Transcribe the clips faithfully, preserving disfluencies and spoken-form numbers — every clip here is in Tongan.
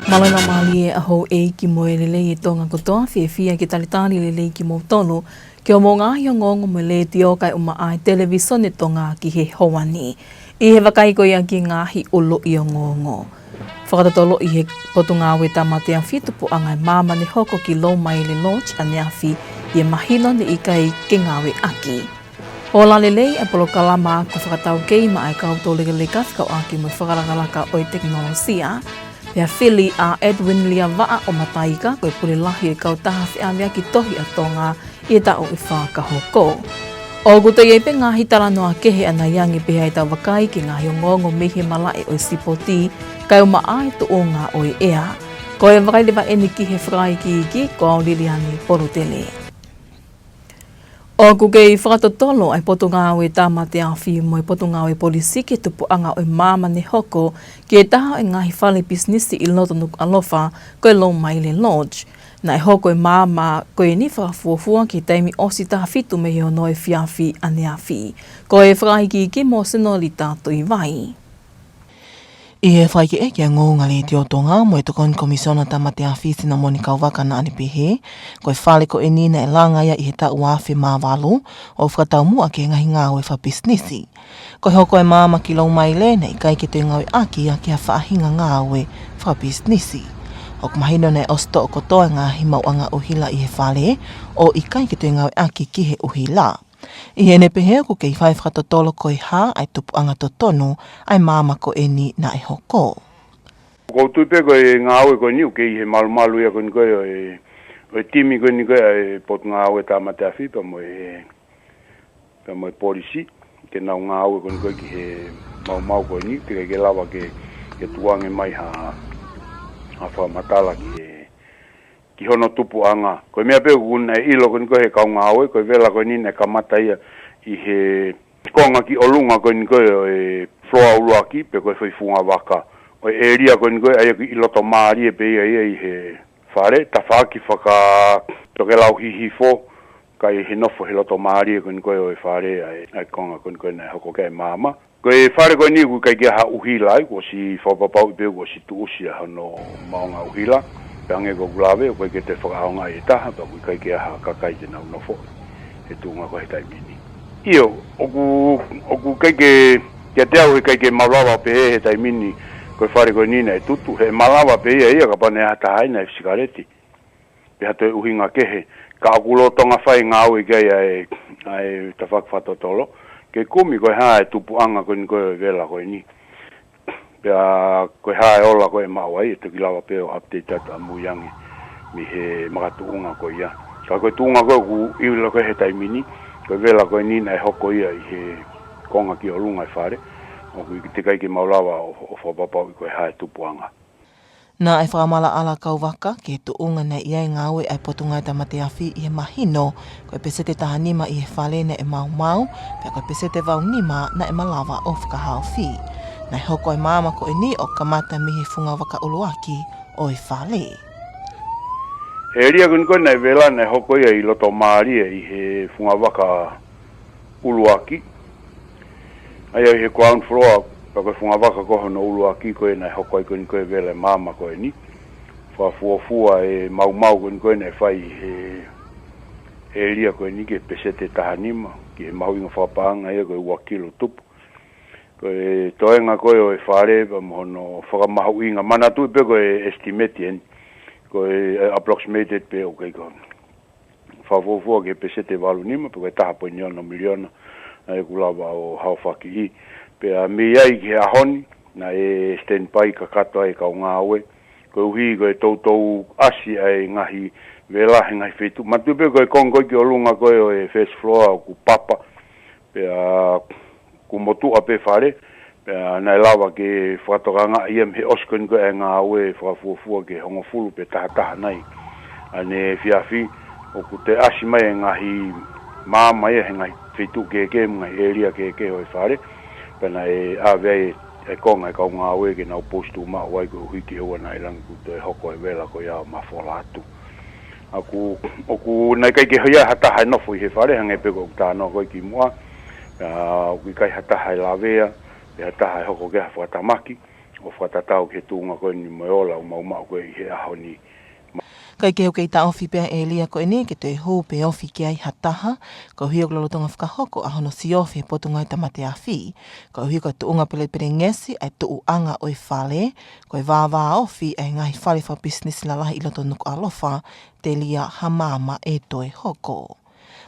Mālō e laumālie ʻa houʻeiki mo e lelei ʻa Tonga kotoa, fiefia ke talitali lelei kimoutolu ki hoʻomou ngaahi ongoongo mei he Letiō kae ʻumaʻā e Televisone Tonga ki he houa ni. ʻI he vakai ko ia ki he ngaahi ʻuluʻi ongoongo. Fakatotoloʻi ʻe he Potungāue Tāmate Afi tupuʻanga e maama ne hoko ki Loumaile Lodge ʻaneafi ʻi he mahino ne ʻikai ke ngāueʻaki. Ola lelei e polokalama ako fakataukei maʻa e kau toulekeleka fekauʻaki mo e fakalakalaka ʻo e tekinolosia. Pea fili ʻa Edwin Liavaʻa ʻo Mataika ko e pule lahi ʻo e kautaha feʻaveaki tohi ʻa Tonga ʻi he taʻu ʻe fā ka hoko. ʻOku toe ʻi ai pē ngaahi talanoa kehe ʻanai ange pea ʻi ai ʻetau vakai ki he ngaahi ongoongo mei he malaʻe ʻo e sipoti kae ʻumaʻā e tuʻunga ʻo e ʻea. Ko e vakai leva eni ki he fakaikiiki, ko au Liliani Polutele. ʻOku kei fakatotolo ʻa e Potungāue Tāmate Afi mo e Potungāue Polisi ki he tupuʻanga ʻo e maama ne hoko ki he taha ʻo e ngaahi fale pisinisi ʻi loto Nukuʻalofa, ko e Loumaile Lodge. Naʻe hoko e maama ko eni fakafuofua ki he taimi ʻosi taha fitu mei he ono efiafi ʻaneafi. Ko e fakaikiiki mo Senolita Tuʻivai. ʻI he fakaʻekeʻeke ʻa e Ngounga Letiō Tonga mo e Tokoni Komisiona Tāmate Afi Sinamoni Kauvaka naʻa ne pehē, ko e fale ko eni naʻe langa ia ʻi he taʻu ua afe mā valu ʻo fakataumuʻa ki he ngaahi ngāue fakapisinisi. Ko e hoko e maama ki Loumaile naʻe ʻikai ke toe ngāueʻaki ia ki ha faʻahinga ngāue fakapisinisi. ʻOku mahino naʻe ʻosi toʻo kotoa e ngaahi maʻuʻanga ʻuhila ʻi he fale ʻo ʻikai ke toe ngāueʻaki ki he ʻuhila. ʻI heʻene pehē ʻoku kei fai fakatotolo ko e hā ʻa e tupuʻanga totonu ʻa e maama ko eni naʻe hoko. ʻOku ou tui pē ko e ngāue ko eni ʻoku kei ʻi he malumalu ia ko eni ko ē ʻo e, ʻo e timi ko eni ko ē ʻa e Potungāue Tāmate Afi pea mo e, pea mo e Polisi, ke nau ngāue ko eni ko ē ki he maumau ko eni, teʻeki ke lava ke, ke tukuange mai ha, ha fakamatala ki he, ki hono tupuʻanga. Ko e meʻa pē ʻoku ne ʻilo ko eni ko ē he kau ngāue, ko e vela ko eni naʻe kamata ia ʻi he konga ki ʻolunga ko eni ko ē ʻo e floor ʻuluaki, pe ko e foʻi fungavaka ʻo e ʻēlia ko eni ko ē, ʻa ia ʻoku ʻi loto mālie pē ia ia ʻi he fale, tafaʻaki fakatokelau hihifo, kae ʻi he nofo he loto mālie ko eni ko ē ʻo e fale, ʻa e, ʻa e konga ko eni ko ē naʻe hoko ki ai e maama. Ko e fale ko eni ʻoku ʻikai ke ʻi ai ha ʻuhila ai, kuo ʻosi fakapapauʻi pē kuo ʻosi tuʻusi ʻa hono maʻuʻanga ʻuhila, pea hangē ko ʻeku lave, ʻoku ʻikai ke toe fakaʻaongaʻi ʻe taha, pea ʻoku ʻikai ke ʻi ai ha kakai te nau nofo he tuʻunga ko ē he taimi ni. ʻIo, ʻoku, ʻoku ʻikai ke, kiate au he ʻikai ke malava pē he taimi ni, ko e fale ko eni naʻe tutu, he malava pē ia ia kapau naʻe ʻi ai ha taha ai naʻe sikaleti pe ha toe ʻuhinga kehe. Ka ʻoku lolotonga fai ngāue ki ai ʻa e, ʻa e tafaʻaki fakatotolo, ke kumi ko e hā e tupuʻanga ko eni ko ē ʻo e vela ko eni. Pea ko e hā e ola ko ē ʻe maʻu ai, ʻe toki lava pē ʻo update atu ʻamui ange mei he makatuʻunga ko ia. Ka ko e tuʻunga ko ē ʻoku ʻilo ko ē he taimi ni, ko e vela ko eni naʻe hoko ia ʻi he konga ki ʻolunga e fale, ʻoku teʻeki ai ke mau lava ʻo, ʻo fakapapauʻi ko e hā e tupuʻanga. Naʻe fakamaʻalaʻala ʻa Kauvaka ki he tuʻunga naʻe ʻi ai e ngāue ʻa e Potungāue Tāmate Afi ʻi he mahino ko e peseti ʻe taha nima ʻi he fale naʻe maumau, pea ko e peseti ʻe valu nima naʻe malava ʻo fakahaofi. Naʻe hoko e maama ko eni ʻo kamata mei he fungavaka ʻuluaki ʻo e fale. ʻĒlia ko eni ko ē naʻe vela naʻe hoko ia ʻi loto mālie ʻi he fungavaka ʻuluaki. ʻA ia ʻi he ground floor, pea ko e fungavaka ko hono ʻuluaki ko ē naʻe hoko ai ko eni ko ē e vela e maama ko eni. Fakafuofua e maumau ko eni ko ē naʻe fai ʻi he ʻēlia ko eni ki he peseti ʻe taha nima, ki he mahuʻinga fakapaʻanga ia ko e ua kilo tupu. Ko e toenga ko ē ʻo e fale pea mo hono fakamahuʻinga, manatuʻi pē ko e estimate eni, ko e approximated pē ʻoku ʻikai ko e fakafuofua ki he peseti ʻe valu nima, pe ko e taha poini ono miliona, ʻa ia ʻoku lava ʻo haofakiʻi. Pea mei ai ki he ʻaho ni, naʻe standby kakato ai e kau ngāue, koeʻuhi ko e toutou ʻasi ʻa e ngaahi vela he ngaahi feituʻu. Manatuʻi pē ko e konga ko ē ki ʻolunga ko ē ʻo e first floor ʻoku papa, pea ʻoku motuʻa pē fale, pea naʻe lava ke fakatokangaʻi ia mei he ʻosi ko eni ko ē e ngāue fakafuofua ki he hongofulu pe taha taha nai ʻaneefiafi, ʻoku toe ʻasi mai e ngaahi maama ia he ngaahi feituʻu kehekehe mo e ngaahi ʻēlia kehekehe ʻo e fale, pea naʻe ʻave ai e konga e kau ngāue ke nau post tuʻu maʻu ai koeʻuhi ke ʻoua naʻa ʻi langi kuo toe hoko e vela ko ia ʻo mafola atu. ʻOku, ʻoku naʻe ʻikai ke ʻi ai ha taha ʻe nofo ʻi he fale, hangē pē ko ʻeku talanoa ko ē kimuʻa, ʻa, ʻoku ʻikai ha taha ʻe lavea, pe ha taha ʻe hoko ki ai ha fakatamaki, ʻo fakatatau ki he tuʻunga ko eni mo e ola ʻoku mau maʻu ko ē ʻi he ʻaho ni. Kae kehe ʻoku kei taʻofi pē ʻa e ʻēlia ko eni ke toe hū pe ofi ki ai ha taha, koeʻuhi ʻoku lolotonga fakahoko ʻa hono siofi ʻe he Potungāue Tāmate Afi, koeʻuhi ko e tuʻunga pelepelengesi ʻa e tuʻuʻanga ʻo e fale, ko e vāvāofi ʻa e ngaahi fale fakapisinisi lalahi ʻi loto Nukuʻalofa, telia ha maama ʻe toe hoko.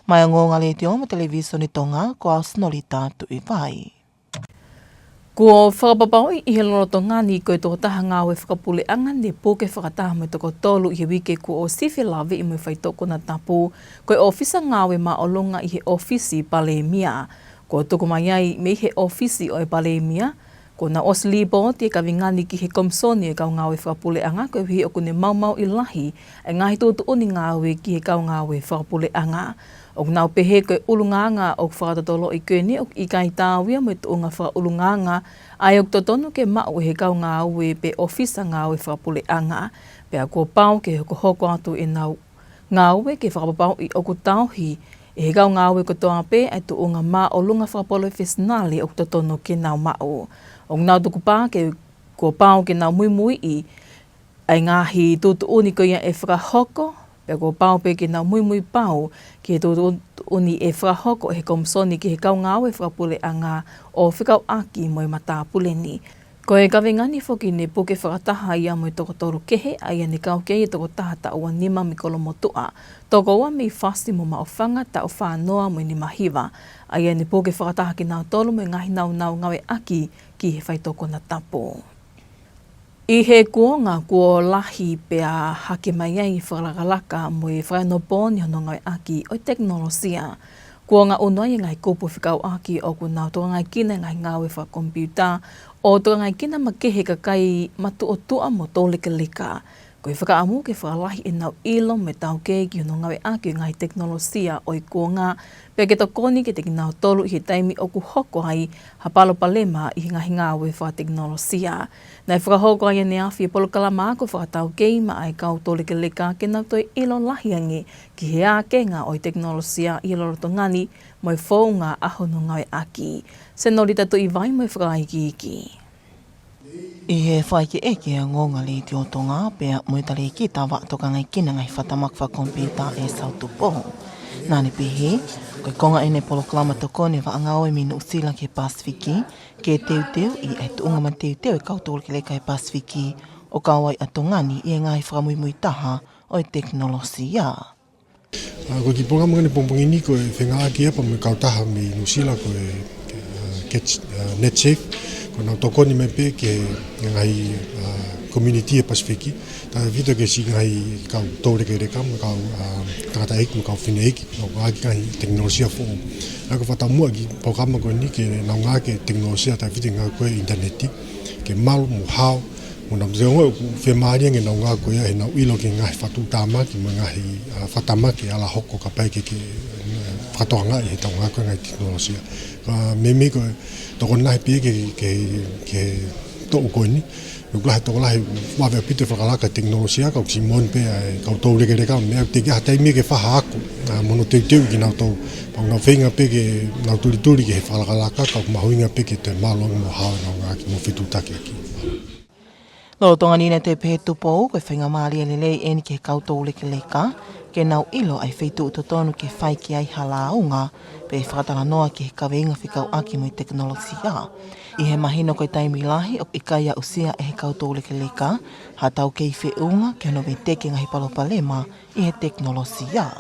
Maʻá e Ongoongo Letiō mo e Televisone Tonga, ko au Sinolita Tuʻivai. Kuo fakapapauʻi ʻi he lolotonga ni ko e tokotaha ngāue fakapuleʻanga ne puke fakataha mo e toko tolu ʻi he uike kuo ʻosi, felāveʻi mo e faitoʻo konatapu, ko e ʻōfisa ngāue māʻolunga ʻi he ʻōfisi Palēmia. Kuo tuku mai ai mei he ʻōfisi ʻo e Palēmia, kuo nau ʻosi lipooti e kaveinga ni ki he Komisoni ʻo e Kau Ngāue Fakapuleʻanga, koeʻuhi ʻoku ne maumauʻi lahi e ngaahi tuʻutuʻuni ngāue ki he kau ngāue fakapuleʻanga. ʻOku nau pehē ko e ʻulungaanga ʻoku fakatotoloʻi ko eni ʻoku ʻikai taau ia mo e tuʻunga fakaʻulungaanga ʻa ia ʻoku totonu ke maʻu ʻe he kau ngāue pe ʻōfisa ngāue fakapuleʻanga. Pea kuo pau ke hokohoko atu ʻenau ngāue ke fakapapauʻi ʻoku tauhi ʻe he kau ngāue kotoa pē ʻa e tuʻunga māʻolunga fakapalofesinale ʻoku totonu ke nau maʻu. ʻOku nau tukupā ke kuo pau ke nau muimuiʻi ʻa e ngaahi tuʻutuʻuni ko ia ʻe fakahoko, pea kuo pau pē ke nau muimui pau ki he tuʻutuʻuni ʻe fakahoko ʻe he Komisoni ki he Kau Ngāue Fakapuleʻanga ʻo fekauʻaki mo e matāpule ni. Ko e kaveinga ni foki ne puke fakataha ia mo e toko tolu kehe, ʻa ia ne kau ki ai e tokotaha taʻu ua nima mei Kolomotuʻa, toko ua mei Fasi mo Maʻufanga, taʻu fā noa mo e nima hiva, ʻa ia ne puke fakataha kinautolu mo e ngaahi nāunau ngāueʻaki ki he faitoʻo konatapu. ʻI he kuonga kuo lahi pea hake mai ai e fakalakalaka mo e fakaenopōni hono ngāueʻaki ʻo e tekinolosia, kuo ngaʻunu ai e ngaahi kupu fekauʻaki ʻoku nau tokangaekina e ngaahi ngāue fakakomipiuta ʻo tokangaekina makehe e kakai matuʻotuʻa mo toulekeleka. Ko e fakaʻamu ke fakalahi ʻenau ʻilo mo e taukei ki hono ngāueʻaki e ngaahi tekinolosia ʻo e kuonga, pea ke tokoni kiate kinautolu ʻi he taimi ʻoku hoko ai ha palopalema ʻi he ngaahi ngāue fakatekinolosia. Naʻe fakahoko ai ʻaneafi e polokalama ako fakataukei maʻá e kau toulekeleka ke nau toe ʻilo lahi ange ki he ākenga ʻo e tekinolosia ʻi he lolotonga ni mo e founga ʻa hono ngāueʻaki. Senolita Tuʻivai mo e fakaikiiki. ʻI he fakaʻekeʻeke ʻa e Ongoongo Letiō Tonga pea mo e talēkita vaʻa tokangaekina ngaahi fakatamaki fakakomipiuta ʻa Saul Tupou, naʻá ne pehē ko e konga ʻeni e polokalama tokoni e vaʻa ngāue mei Nuʻusila ki he Pasifiki ke teuteuʻi ʻa e tuʻunga mateuteu e kau toulekeleka he Pasifiki ʻo kau ai ʻa Tonga ni ʻi he ngaahi fakamuimui taha ʻo e tekinolosia. ʻA, ko e kiʻi polokalama ko eni pongipongi ni ko e fengāueʻaki ia pea mo e kautaha mei Nuʻusila ko e, ʻa, Catch, ʻa, NetSafe, ko ʻenau tokoni mai pē ki he ngaahi, ʻa, community he Pasifiki, tautefito ki he siʻi ngaahi kau toulekeleka mo e kau, ʻa, tangataʻeiki mo e kau fineʻeiki, ʻo ngāueʻaki e ngaahi tekinolosia foʻou. ʻA ia ko e fakataumuʻa e kiʻi polokalama ko eni ke nau ngāueʻaki e tekinolosia tautefito ki he ngāue ko ē ʻinitaneti, ke malu mo hao, mo nau te ongo ʻoku fiemālie ange ʻenau ngāue ko ia heʻenau ʻilo ki he ngaahi fakatuʻutāmaki mo e ngaahi, ʻa, fakatamaki ʻe ala hoko kapau ʻe ke, ke, ʻa, fakatokangaʻi heʻetau ngāue ko e ngaahi tekinolosia. Ka meimei ko e tokoni lahi pē ki he, ki he, ki he toʻu ko eni. ʻOku lahi e tokolahi ʻoku vave ʻaupito e fakalakalaka e tekinolosia, ka ʻoku siʻi moʻoni pē ʻa e kau toulekeleka, meʻa ʻoku teʻeki ai ha taimi ia ke fai ha ako, ʻa, mo hono teuteuʻi kinautolu. Pea ʻoku nau feinga pē ke nau tulituli ki he fakalakalaka, ka ʻoku mahuʻinga pē ke toe malu ange mo hao ʻenau ngāueʻaki mo fetuʻutaki ʻaki. Lolotonga ni naʻe toe pehē ʻe Tupou ko e faingamālie lelei ʻeni ki he kau toulekeleka ke nau ʻilo ʻa e feituʻu totonu ke fai ki ai ha lāunga pe fakatalanoa ki he kaveinga fekauʻaki mo e tekinolosia, ʻi he mahino ko e taimi lahi ʻoku ʻikai aʻusia ʻe he kau toulekeleka ha taukei feʻunga ki hono veteki e ngaahi palopalema ʻi he tekinolosia.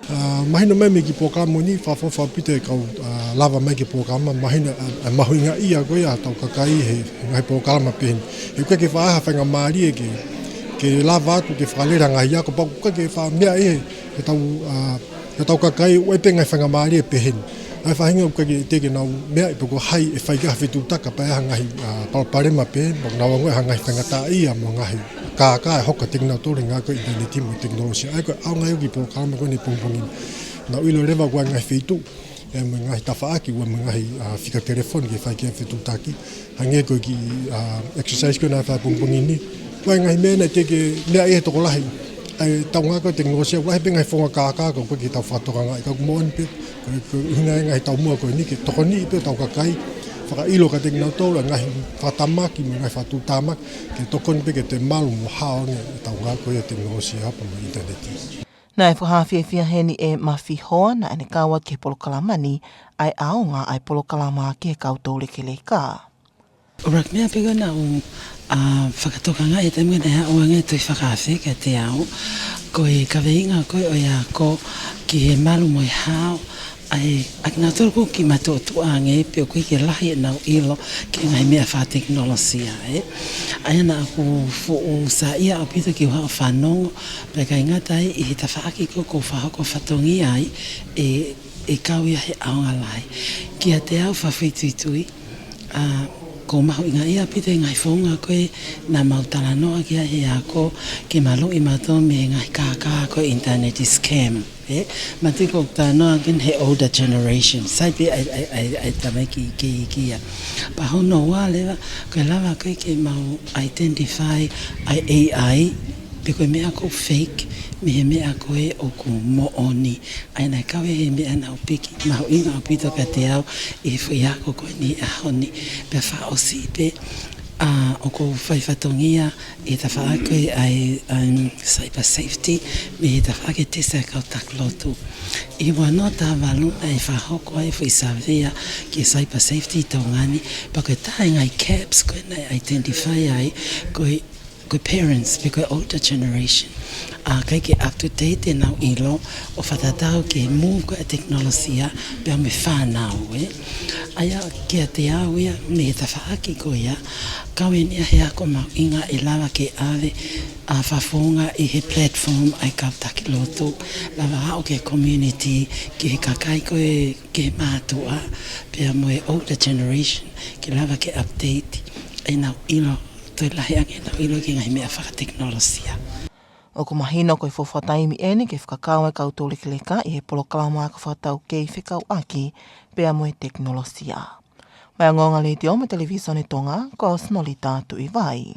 ʻA, mahino mai mei he kiʻi polokalama ni, fakaʻofoʻofa ʻaupito e kau, ʻa, lava mai ki he polokalama, mahino, ʻa, ʻa e mahuʻingaʻia ko ia ʻetau kakai he, he ngaahi polokalama pehē ni. He ʻoku ʻikai ke faʻa ʻi ai ha faingamālie ke, ke lava atu ke fakalele e ngaahi ako, pea ʻoku ʻikai ke faʻa meaʻi ʻe he, heʻetau, ʻa, heʻetau kakai ʻoku ʻi ai pē e ngaahi faingamālie pehē ni. ʻA e faʻahinga ʻoku ʻikai ke teʻeki ke nau meaʻi pe ko hai ʻe fai ki ai ha fetuʻutaki kapau ʻe ʻi ai ha ngaahi, ʻa, palopalema pehē ni, pea nau ongoʻi ha ngaahi faingataʻaʻia mo e ngaahi kākā ʻe hoko kiate kinautolu he ngāue ko e ʻinitaneti mo e tekinolosia. ʻA ia ko e ʻaonga ia e kiʻi polokalama ko eni pongipongi ni. Nau ʻilo leva ʻoku ʻi ai e ngaahi feituʻu, ʻa e mo e ngaahi tafaʻaki, ʻa e mo e ngaahi, ʻa, fika telefoni ke fai ki ai e fetuʻutaki. Hangē ko e kiʻi, ʻa, exercise ko ē naʻe fai pongipongi ni. ʻOku ʻi ai e ngaahi meʻa naʻe teʻeki ke meaʻi ʻe he tokolahi. ʻA ia ʻetau ngāue ko e tekinolosia, ʻoku lahi pē e ngaahi founga kākā, ka ʻoku ʻikai ke tau fakatokangaʻi, ka ʻoku moʻoni pē, ko e, ko e ʻuhinga ia e ngaahi taumuʻa ko eni ke tokoniʻi pē hotau kakai, Fakaʻilo kiate kinautolu ʻa e ngaahi fakatamaki mo e ngaahi fakatuʻutāmaki ke tokoni pē ke toe malu mo hao ange ʻetau ngāue ko ia ʻa e tekinolosia pea mo e ʻinitaneti. Naʻe fakafiefia heni ʻe Mafi Hoa naʻa ne kau atu ki he polokalama ni ʻa e ʻaonga ʻa e polokalama ki he kau toulekeleka. ʻUluaki meʻa pē ko ē naʻa ku, a, fakatokangaʻi he taimi naʻe aʻu ange ʻa e Tohi Fakaafe kiate au, ko e kaveinga ko ē ʻo e ako ki he malu mo e hao ʻa e, ʻa kinautolu ʻoku kiʻi matuʻotuʻa ange pe ʻoku ʻikai ke lahi ʻenau ʻilo ki he ngaahi meʻa fakatekinolosia, ē. ʻA ia naʻa ku fuʻu saiʻia ʻaupito ke u haʻu ʻo fanongo, pea ʻikai ngata ai, ʻi he tafaʻaki ko ē ʻoku ou fakahoko fatongia ai, ʻe, ʻe kau ia he ʻaonga lahi. Kiate au fakafoʻituitui, a, ʻoku mahuʻinga ʻaupito e ngaahi founga ko ē naʻa mau talanoa ki ai he ako ke maluʻi mautolu mei he ngaahi kākā ko ē ʻinitaneti scam, ē? Mātuʻaki ʻoku ou talanoa ki he older generation. Sai pē ʻa e, ʻa e, ʻa e, ʻa e tamaiki kehekehe. Pea hono ua leva, ko e lava ko ē ke mau identify ʻa e A I, pe ko e meʻa ʻoku fake, mei he meʻa ko ē ʻoku moʻoni. ʻA ia naʻe kau ia he meʻa naʻa ku piki mahuʻinga ʻaupito kiate au ʻi he foʻi ako ko eni he ʻaho ni. Pea fakaʻosi pē, a, ʻoku ou fai fatongia ʻi he tafaʻaki ʻa e, um, cyber safety, mei he tafaʻaki tesa ʻa e kau taki lotu. ʻI he ua noa taha valu naʻe fakahoko ai e foʻi savea ki he cyber safety ʻi Tonga ni, pea ko e taha e ngaahi gaps ko ē naʻe identify ai, ko e ko e parents, pe ko e older generation. ʻA, ʻikai ke up to date ʻenau ʻilo ʻo fakatatau ki he move ko ē ʻa e tekinolosia, pea mo e fānau, ē. ʻA ia kiate au ia, mei he tafaʻaki ko ia, kau eni ia he ako mahuʻinga ʻe lava ke ʻave, a, fakafounga ʻi he platform ʻa e kau taki lotu, lava aʻu ki he community, ki he kakai ko ē, ki he mātuʻa, pea mo e older generation, ke lava ke update ʻenau ʻilo, toe lahi ange ʻenau ʻilo ki he ngaahi meʻa fakatekinolosia. ʻOku mahino ko e fuofua taimi eni ke fakakau e kau toulekeleka ʻi he polokalama ako fakataukei fekauʻaki pea mo e tekinolosia. Mei he Ongoongo Letiō mo e Televisone Tonga, ko Sinolita Tuʻivai.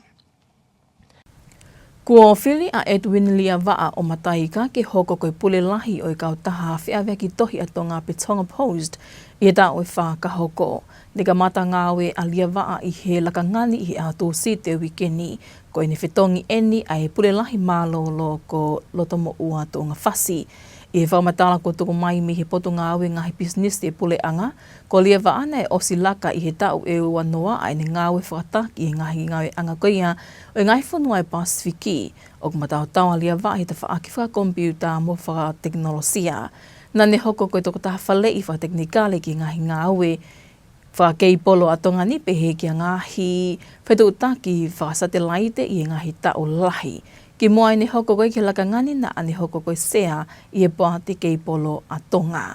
Kuo fili ʻa Edwin Liavaʻa ʻo Mataika ke hoko ko e pule lahi ʻo e kautaha feʻaveaki tohi ʻa Tonga pe Tonga Post ʻi he taʻu ʻe fā ka hoko. Ne kamata ngāue ʻa Liavaʻa ʻi he lakanga ni ʻi he ʻaho Tūsite uike ni. Ko ʻene fetongi eni ʻa e pule lahi mālōlō ko Lotomoʻua Tuʻungafasi. ʻI he fakamatala kuo tuku mai mei he Potungāue Ngaahi Pisinisi ʻo e Puleʻanga, ko Liavaʻa naʻe ʻosi laka ʻi he taʻu ʻe ua noa ʻa ʻene ngāue fakataki ʻi he ngaahi ngāueʻanga ko ia ʻo e ngaahi fonua ʻo e Pasifiki. ʻOku mataotao ʻa Liavaʻa he tafaʻaki fakakomipiuta mo fakatekinolosia. Naʻa ne hoko ko e tokotaha faleʻi fakatekinikale ki he ngaahi ngāue fakakeipolo ʻa Tonga ni pehē ki he ngaahi fetuʻutaki fakasatelaite ʻi he ngaahi taʻu lahi. Kimuʻa ʻene hoko ko ē ki he lakanga ni naʻa ne hoko ko e sea ʻi he Poate Keipolo ʻa Tonga.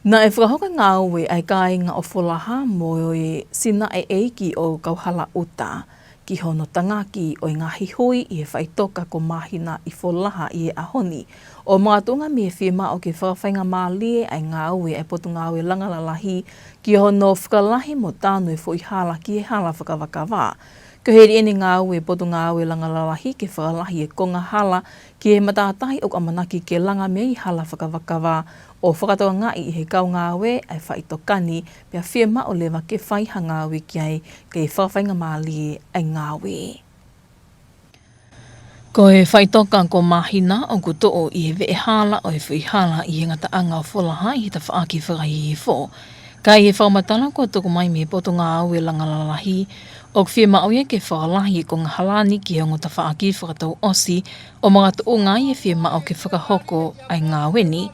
Naʻe fakahoko e ngāue ʻa e kāinga ʻo Folaha mo e Sinaʻeʻeiki ʻo Kauhalaʻuta ki hono tangaki ʻo e ngaahi hui ʻi he faʻitoka ko Māhina ʻi Folaha ʻi he ʻaho ni, ʻo makatuʻunga mei he fiemaʻu ke fakafaingamālie ʻa e ngāue ʻa e Potungāue Langa Lalahi ki hono fakalahi mo tanu e foʻi hala ki he hala fakavakava. Ko e hili ʻene ngāue ʻa e Potungāue Langa Lalahi ke fakalahi e konga hala ki he matātahi ʻoku ʻamanaki ke langa mei ai e hala fakavakava, ʻo fakatokangaʻi ʻe he kau ngāue ʻa e faʻitoka ni, pea fiemaʻu leva ke fai ha ngāue ki ai ke fakafaingamālie ʻa e ngāue. Ko e faʻitoka ko Māhina ʻoku tuʻu ʻi he veʻe hala ʻo e foʻi hala ʻi he ngataʻanga ʻo Folaha ʻi he tafaʻaki fakahihifo. Ka ʻi he fakamatala kuo tuku mai mei he Potungāue Langa Lalahi, ʻoku fiemaʻu ia ke fakalahi e konga hala ni ki he ongo tafaʻaki fakatouʻosi, ʻo makatuʻunga ai e fiemaʻu ke fakahoko ʻa e ngāue ni.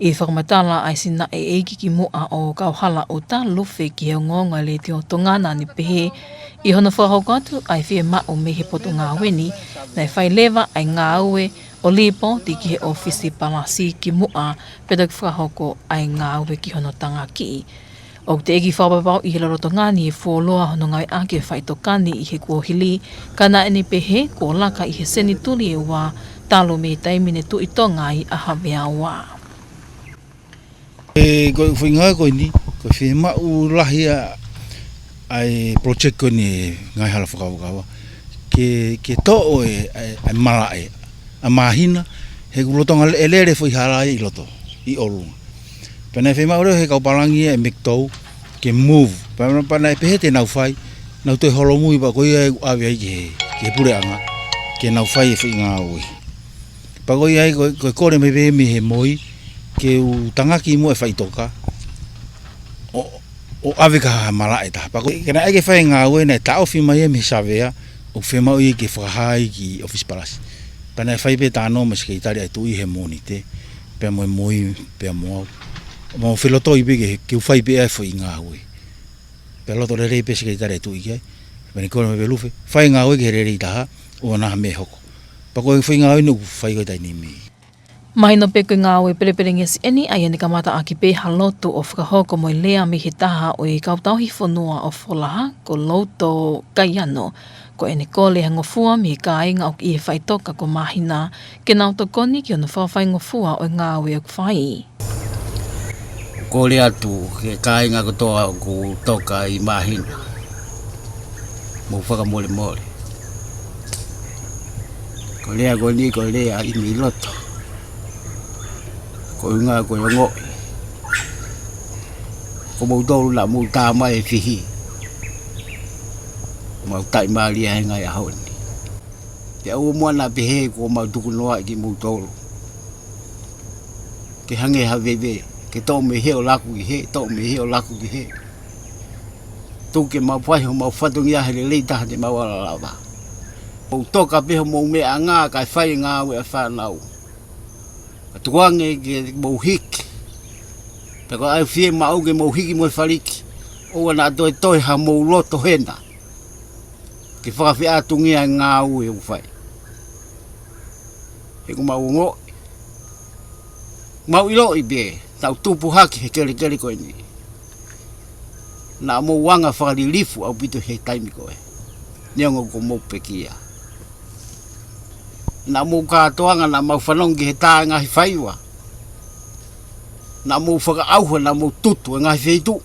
ʻI he fakamatala ʻa e Sinaʻeʻeiki kimuʻa ʻo Kauhalaʻuta, Lufe, ki he Ongoongo ʻa e Letiō Tonga, naʻa ne pehē ʻi hono fakahoko atu ʻa e fiemaʻu mei he Potungāue ni, naʻe fai leva ʻa e ngāue ʻo lipooti ki he ʻōfisi palasi kimuʻa pea toki fakahoko ʻa e ngāue ki hono tangaki. ʻOku teʻeki fakapapauʻi ʻe he lolotonga ni e fuoloa hono ngāueʻaki ʻo e faʻitoka ni ʻi he kuohili, ka naʻa ne pehē kuo laka ʻi he senituli ʻe ua talu mei he taimi ne tuʻi Tonga ai ʻa Havea Ua. ʻE, ko e foʻi ngāue ko eni, ko e fiemaʻu lahi ʻa, ʻa e project ko eni e ngaahi hala fakavakava. Ke, ke toʻo e, ʻa e, ʻa e malaʻe ʻa Māhina, he ʻoku lolotonga ʻe lele e foʻi hala ʻi loto, ʻi ʻolunga. Pea naʻe fiemaʻu leva he kau pālangi ʻa e MECDOT ke move. Pea, pea naʻe pehē te nau fai, nau toe holomui pea ko ia ʻoku ʻave ai ki he, ki he puleʻanga, ke nau fai e foʻi ngāue. Pea ko ia ai ko, ko e kole mai pē mei he MOI, ke u tangaki muʻa e faʻitoka, ʻo, ʻo ʻave ki ha malaʻe ʻe taha. Pea ko, ka naʻe ʻikai ke fai e ngāue naʻe taʻofi mai ia mei he savea, ʻoku fiemaʻu ia ke fakahā ai ki ʻOfisi Palasi. Pea naʻe fai pē talanoa mo e Sekelitali ʻa e Tuʻi he Mōnite, pea mo e MOI, pea mo au. Mau felotoi pē ke, ke u fai pē ʻa e foʻi ngāue. Pea loto lelei pē Sekelitali ʻa e Tuʻi ki ai. Pea ne kole mai pē Lufe, fai e ngāue ki he lelei taha, ʻoua naʻa ha meʻa hoko. Pea ko e foʻi ngāue naʻe fai ko e taimi ni. Mahino pē ko e ngāue pelepelengesi eni, ʻa ia ne kamataʻaki pē ha lotu ʻo fakahoko mo e lea mei he taha ʻo e kau tauhi fonua ʻo Folaha, ko Louto Kaiano. Ko ʻene kole ha ngofua mei he kāinga ʻoku ʻi he faʻitoka ko Māhina, ke nau tokoni ki hono fakafaingofua ʻo e ngāue ʻoku fai. Kole atu ki he kāinga kotoa ʻoku toka ʻi Māhina, mou fakamolemole. Ko e lea ko eni ko e lea ʻi mei loto. Ko e ʻuhinga ko e ongoʻi ko moutolu naʻa mou tā mai e fihi, mau taʻimālie he ngaahi ʻaho ni. Pea ʻoua muʻa naʻa pehē kuo mau tukunoaʻi kimoutolu ke hangē ha veve, ke toʻo mei hē ʻo laku ki hē, toʻo mei hē ʻo laku ki hē. Tuku ke mau fai homau fatongia he lelei taha te mau ala lava. Mou toka pē homou meʻaʻanga kae fai e ngāue ʻa e fānau. Ka tukuange ke mou hiki. Pea ko e ʻai fiemaʻu ke mou hiki mo e faliki. ʻOua naʻa toe toe hamou loto hena ke fakafeʻātungia e ngāue ʻoku fai. He ʻoku mau ongoʻi, mau ʻiloʻi pē, tau tupu hake he kelekele ko eni. Naʻa mou anga fakalilifu ʻaupito he taimi ko ē, neongo ko mou pekia. Naʻa mou kātoanga, naʻa mau fanongo ki he tā e ngaahi faiva. Naʻa mou fakaʻauha, naʻa mou tutu e ngaahi feituʻu.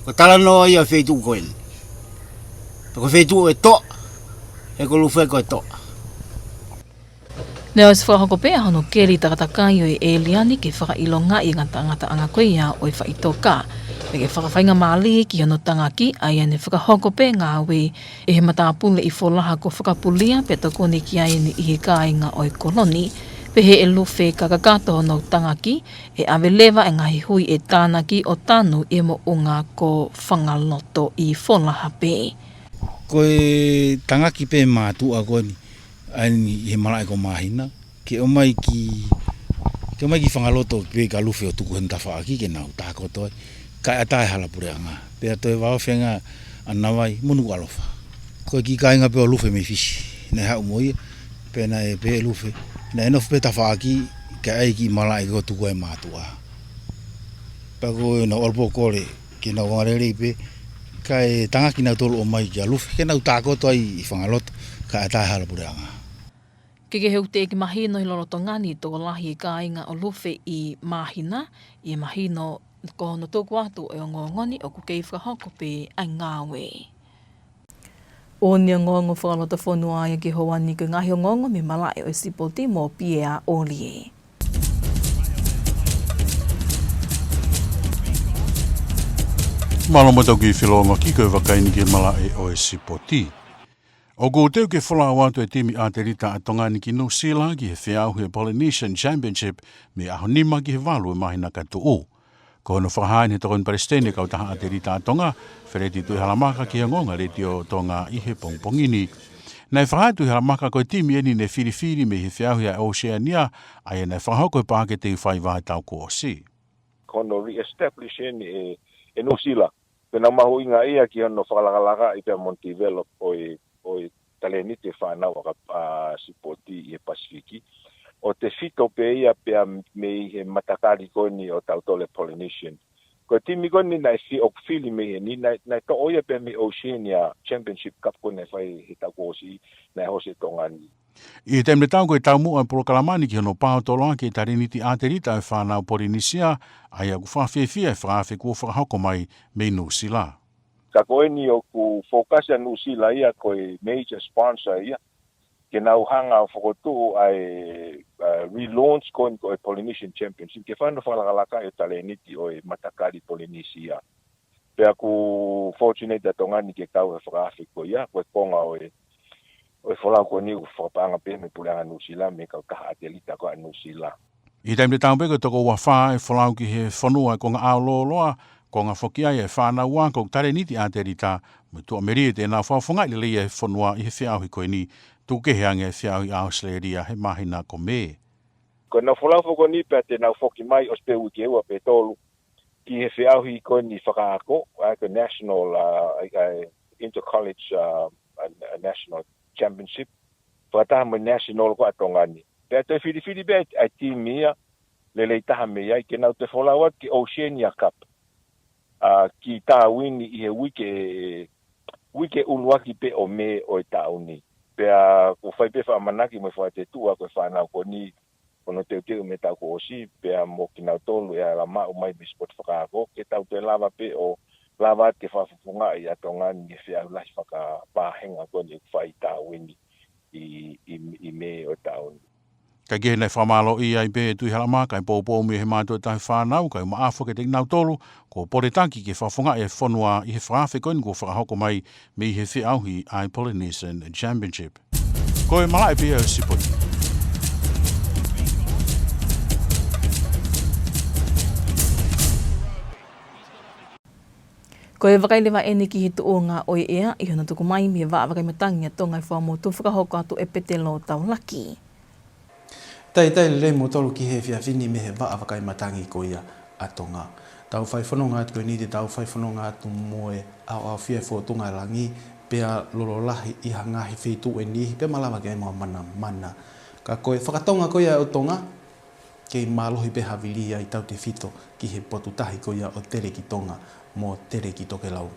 Ko e talanoa ia e feituʻu ko eni. Pea ko e feituʻu ʻe toʻa, he ko Lufe ko e toʻa. Naʻe ʻosi fakahoko pē ʻa hono keli takatakai ʻo e ʻēlia ni ke fakaʻilongaʻi e ngataʻangataʻanga ko ia ʻo e faʻitoka, pea ke fakafaingamālie ki hono tangaki, ʻa ia ne fakahoko pē ngāue ʻe he matāpule ʻi Folaha ko Fakapulia, pea tokoni ki ai eni ʻi he kāinga ʻo e kolo ni. Pehē ʻe Lufe ka kakato hono tangaki, ʻe ʻave leva e ngaahi hui ʻe tānaki ʻo tanu ʻi he moʻunga ko Fangaloto ʻi Folaha pē. Ko e tangaki pē mātuʻa ko eni, ʻa eni ʻi he malaʻe ko Māhina, ke ʻomai ki, ke ʻomai ki Fangaloto pē kia Lufe ʻo tuku hono tafaʻaki ke nau tākoto ai, kae ʻatā e hala puleʻanga. Pea toe vāofi ange ʻa Navai mo Nukuʻalofa. Ko e kiʻi kāinga pē ʻo Lufe mei Fisi naʻe haʻu mo ia, pea naʻe pehē ʻe Lufe naʻe nofo pē tafaʻaki kae ʻai e kiʻi malaʻe ko ē ʻo tuku ai e mātuʻa. Pea ko ʻenau ʻalu pē ʻo kole ke nau anga lelei pē, kae tangaki nautolu ʻo ʻomai kia Lufe ke nau tākoto ai ʻi Fangaloto, kae ʻatā e hala puleʻanga. Kehekehe ʻoku teʻeki mahino he lolotonga ni e tokolahi e kāinga ʻo Lufe ʻi Māhina, ʻi he mahino ko hono tuku atu e ongoongo ni ʻoku kei fakahoko pē ʻa e ngāue. ʻOku ne ongoongo fakalotofonua ia ki he houa ni. Ko e ngaahi ongoongo mei he malaʻe ʻo e sipoti mo Piea ʻOlie. Mālō mo e tau kiʻi felōngoaki ko e vakai ni ki he malaʻe ʻo e sipoti. ʻOku teu ke folau atu e timi ʻatelita ʻa Tonga ni ki Nuʻusila ki he feʻauhi e Polynesian Championship mei he ʻaho nima ki he valu e māhina ka tuʻu. Ko hono fakahā eni ʻe he Tokoni Palesiteni e Kautaha ʻAtelita ʻa Tonga, Feleti Tuʻihalamaka, ki he ongoongo ʻa Letiō Tonga ʻi he pongipongi ni. Naʻe fakahā ʻe Tuʻihalamaka ko e timi eni ne filifili mei he feʻauhi ʻa e Oceania, ʻa ia naʻe fakahoko he Paʻake Teufaiva he taʻu kuo ʻosi. Ko hono re-establish eni ʻe, ʻe Nuʻusila. Pea naʻe mahuʻinga ia ki hono fakalakalaka ʻi pea mo e develop ʻo e, ʻo e talēniti e fānau ʻa ka, ʻa, sipoti ʻi he Pasifiki. ʻO tefito pē ia pea mei he matakali ko eni ʻo tautolu e Polynesian. Ko e timi ko eni naʻe fi-, ʻoku fili mei heni, naʻe, naʻe toʻo ia pē mei he Oceania Championship Cup ko ē naʻe fai he taʻu kuo ʻosi, naʻe hosi ʻe Tonga ni. ʻI he taimi tatau ko e taumuʻa e polokalama ni ki hono paotoloaki e talēniti ʻatelita e fānau Polinisia, ʻa ia ʻoku fakafiefia e fakaafe kuo fakahoko mai mei Nuʻusila. Ka ko eni ʻoku focus ʻa Nuʻusila ia ko e major sponsor ia. Ke nau hanga ʻo fokotuʻu ʻa e, uh, relaunch ko eni ko e Polynesian Championship, ke fai hano fakalakalaka ʻo e talēniti ʻo e matakali Polinisia. Pea ʻoku fortunate ʻa Tonga ni ke kau he fakaafe ko ia, ko e konga ʻo e, ʻo e folau ko eni ʻoku fakapaʻanga pē mei he Puleʻanga Nuʻusila, mei he kautaha ʻatelita ko ia ʻa Nuʻusila. ʻI he taimi tatau pē ko e toko ua fā e folau ki he fonua ʻa e konga ʻao lōloa, konga foki ia ʻa e fānau ako, talēniti ʻatelita, mo e tuʻamelie te nau fakafofongaʻi lelei ʻa e fonua ʻi he feʻauhi ko eni, tuku kehe ange ʻa e feʻauhi ʻa ʻAositelēlia he māhina ko Mē. Ko ʻenau folau foki ko eni pea te nau foki mai ʻosi pē uike ua pe tolu ki he feʻauhi ko eni fakaako, ʻa e ko e National, uh, ʻa e, ʻa e Inter-College, uh, uh, National Championship, fakataha mo e National ko ia ʻa Tonga ni. Pea toe filifili pē ʻa e timi ia lelei taha mei ai ke nau toe folau atu ki he Oceania Cup, uh, ki Tāuini ʻi he uike, uike ʻuluaki pē ʻo Mē ʻo e taʻu ni. Pea ʻoku fai pē fakamanaki mo e fakatetuʻa ko e fānau ko eni, ko hono teuteu mei he taʻu kuo ʻosi, pea mo kinautolu ʻe ala maʻu mai mei he sipoti fakaako, ke tau toe lava pē ʻo lava atu ke fakafofongaʻi ʻa Tonga ni he feʻauhi lahi fakapāhenga ko eni ʻoku fai ʻi Tāuini ʻi, ʻi, ʻi Mē ʻo e taʻu ni. Kae kehe naʻe fakamālōʻia ai pē ʻe Tuʻihalamaka ʻa e poupou mei he mātuʻa tauhi fānau, kae ʻumaʻā foki kiate kinautolu kuo poletaki ke fakafofongaʻi ʻa e fonua ʻi he fakaafe ko eni kuo fakahoko mai mei he feʻauhi ʻa e Polynesian Championship. Ko e malaʻe pē ia ʻo e sipoti. Ko e vakai leva eni ki he tuʻunga ʻo e ʻea ʻi hono tuku mai mei he Vaʻa Vakai Matangi ʻa Tonga ʻi Fuaʻamotu, fakahoko atu ʻe Petelo Taulaki. Talitali lelei kimoutolu ki he efiafi ni mei he Vaʻa Vakai Matangi ko ia ʻa Tonga. Tau fai fononga atu ko eni, te tau fai fononga atu mo e ʻaoʻaofia ʻi he fōtunga ʻo e langi, pea lolo lahi ʻi ha ngaahi feituʻu ʻe niʻihi, pea malava ke ʻi ai mo ha manamana. Ka ko e fakatonga ko ia ʻo Tonga, kei mālohi pē havili ai tautefito ki he potu tahi ko ia ʻo Teleki Tonga mo Teleki Tokelau.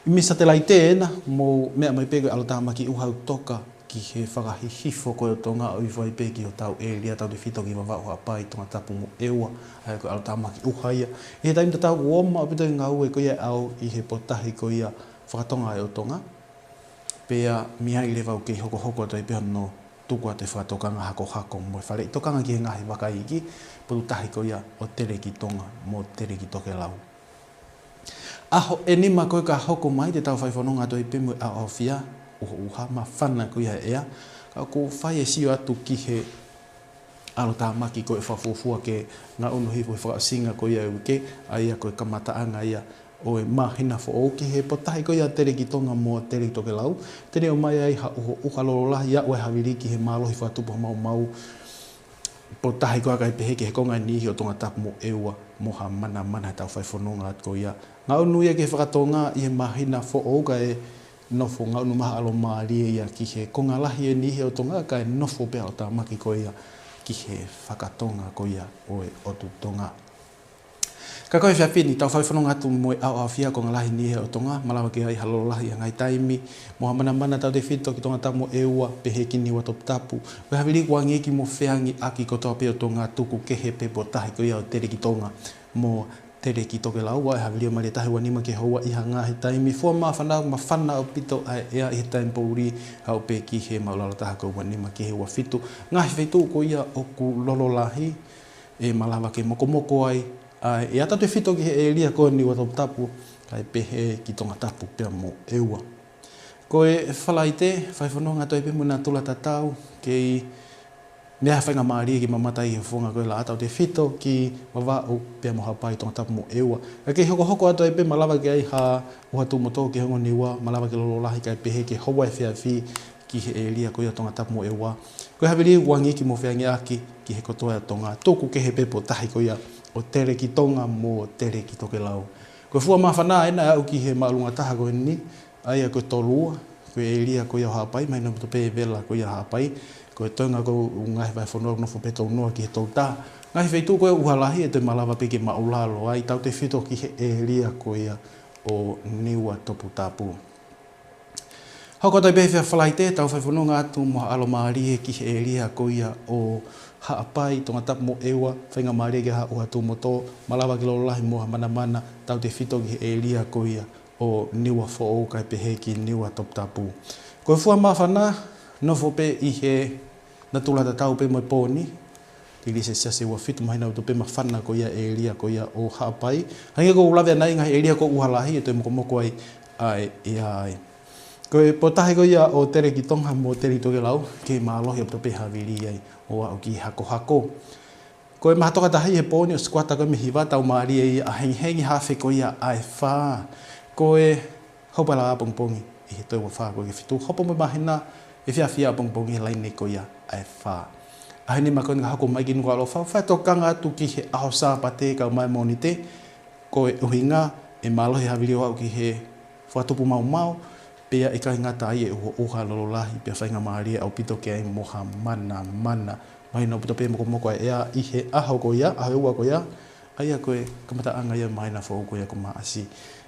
ʻImi satelaite ena, mou meʻa mai pē ko e ʻalotāmaki ʻuha ʻoku toka ki he fakahihifo ko ia ʻo Tonga ʻo ifo ai pē ki hotau ʻēlia tautefito ki Vavaʻu, Haʻapai, Tongatapu mo ʻEua, ʻa ia ko e ʻalotāmaki ʻuha ia. ʻI he taimi tatau ʻoku ō mai ʻaupito e ngāue ko ia ʻo e ʻao ʻi he potu tahi ko ia fakatonga ʻo Tonga. Pea mei ai leva ʻoku kei hokohoko atu ai pē hono tuku atu e fakatokanga hakohako mo e faleʻi tokanga ki he ngaahi vaka iiki, potu tahi ko ia ʻo Teleki Tonga mo Teleki Tokelau. ʻAho ʻe nima ko ē ka hoko mai, te tau fai fononga atu ai pē mo e ʻaoʻaofia, ʻuhoʻuha, māfana ko ia e ʻea, ka ʻoku fai e sio atu ki he ʻalotāmaki ko e fakafuofua ke ngaʻunu hifo he fakaʻosinga ko ia ʻo e uike, ʻa ia ko e kamataʻanga ia ʻo e māhina foʻou ki he potu tahi ko ia Teleki Tonga mo Teleki Tokelau. Te ne ʻomai ai ha ʻuhoʻuha lolo lahi, ʻa ia ʻoku havili ki he mālohi fakatupu ha maumau potu tahi ko ia kae pehē ki he konga ʻe niʻihi ʻo Tongatapu mo ʻEua mo ha manamana, he tau fai fononga atu ko ia. Ngaʻunu ia ki he fakatonga ʻi he māhina foʻou kae nofo ngaʻunu mai ha ʻalomālie ia ki he konga lahi ʻe niʻihi ʻo Tonga kae nofo pē ʻalotāmaki ko ia ki he fakatonga ko ia ʻo e ʻotu Tonga. Ka ko e efiafi ni tau fai fononga atu mo e ʻaoʻaofia, konga lahi ʻe niʻihi ʻo Tonga, malava ke ʻi ai ha lolo lahi ʻi ha ngaahi taimi, mo ha manamana tautefito ki Tongatapu mo ʻEua, pehē ki Niuatoputapu. Ko e havili ʻoku angiiki mo feangiʻaki kotoa pē ʻo Tonga, tuku kehe pē potu tahi ko ia ʻo Teleki Tonga mo Teleki Tokelau, ʻa e havili ʻo maile tahi ua nima ki he houa ʻi ha ngaahi taimi. Fua māfana, māfana ʻaupito ʻa e ʻea ʻi he taimi poʻuli, aʻu pē ki he maʻulalo taha ko e ua nima ki he ua fitu. Ngaahi feituʻu ko ia ʻoku lolo lahi, ʻe malava ke mokomoko ai ʻa e ʻea tautefito ki he ʻēlia ko Niuatoputapu, kae pehē ki Tongatapu pea mo ʻEua. Ko e Falaite, fai fononga atu ai pē mo e natula tatau, kei meʻa ha faingamālie ke mamata ai he fofonga ko e laʻā tautefito ki Vavaʻu pea mo Haʻapai, Tongatapu mo ʻEua. Ka kei hokohoko atu ai pē, malava ke ʻi ai ha ʻuha tuʻu mo tō ki he ongo Niua, malava ke lolo lahi kae pehē ki he houa efiafi ki he ʻēlia ko ia Tongatapu mo ʻEua. Ko e havili ʻoku angiiki mo feangiʻaki ki he kotoa ʻo Tonga, tuku kehe pē potu tahi ko ia ʻo Teleki Tonga mo Teleki Tokelau. Ko e fua māfana ena ʻe aʻu ki he māʻolunga taha ko eni, ʻa ia ko e tolu ua, ko e ʻēlia ko ia ʻo Haʻapai, mahino ʻaupito pē e vela ko ia ʻo Haʻapai, ko e toenga ko ē ʻo e ngaahi vahefonua ʻoku nofo pē he tolu noa ki he tolu taha. Ngaahi feituʻu ko ē ʻoku ʻuha lahi ʻe toe malava pē ke maʻulalo ai, tautefito ki he ʻēlia ko ia ʻo Niuatoputapu. Hoko atu ai pē he efiafi Falaite, tau fai fononga atu mo ha ʻalomālie ki he ʻēlia ko ia ʻo Haʻapai, Tongatapu mo ʻEua, faingamālie ke ʻi ai ha ʻuha tuʻu mo tō, malava ke lolo lahi mo ha manamana, tautefito ki he ʻēlia ko ia ʻo Niuafoʻou kae pehē ki Niuatoputapu. Ko e fua māfana, Nofo pē ʻi he natula tatau pē mo e pō ni, tikilī selesiasi ua fitu, mahino ʻaupito pē māfana ko ia ʻēlia ko ia ʻo Haʻapai. Hangē ko ʻeku lave ʻanenai, ngaahi ʻēlia ko ʻUha Lahi ʻe toe mokomoko ai ʻa e ʻea ai. Ko e pōtahi ko ia ʻo Tele ki Tonga mo Tele ki Tokelau, kei mālohi ʻaupito pē havili ai ʻo aʻu ki he hakohako. Ko e maha tokataha ʻi he pō ni ʻosi kuata ko ē mei he hiva, tau mālie ia ʻa hengihengi, hafe ko ia ʻa e fā. Ko e hopo lā ʻapongipongi ʻi he toe ua fā ko ē ki he fitu, hopo mo e māhina efiafi ʻapongipongi he laine ko ia ʻa e fā. ʻAho ni ma ko eni ka hoko mai ki Nukuʻalofa, fai tokanga atu ki he ʻaho Sāpate kae ʻumaʻā e Mōnite, ko e ʻuhinga ʻe mālohi havili ʻo aʻu ki he fakatupu maumau, pea ʻikai ngata ai, ʻe ʻuha, ʻuha lolo lahi, pea faingamālie ʻaupito ke ʻi ai mo ha manamana. Mahino ʻaupito pē mokomoko ʻa e ʻea ʻi he ʻaho ko ia, ʻaho ʻe ua ko ia, ʻa ia ko e kamataʻanga ia māhina foʻou ko ia ko Maʻasi.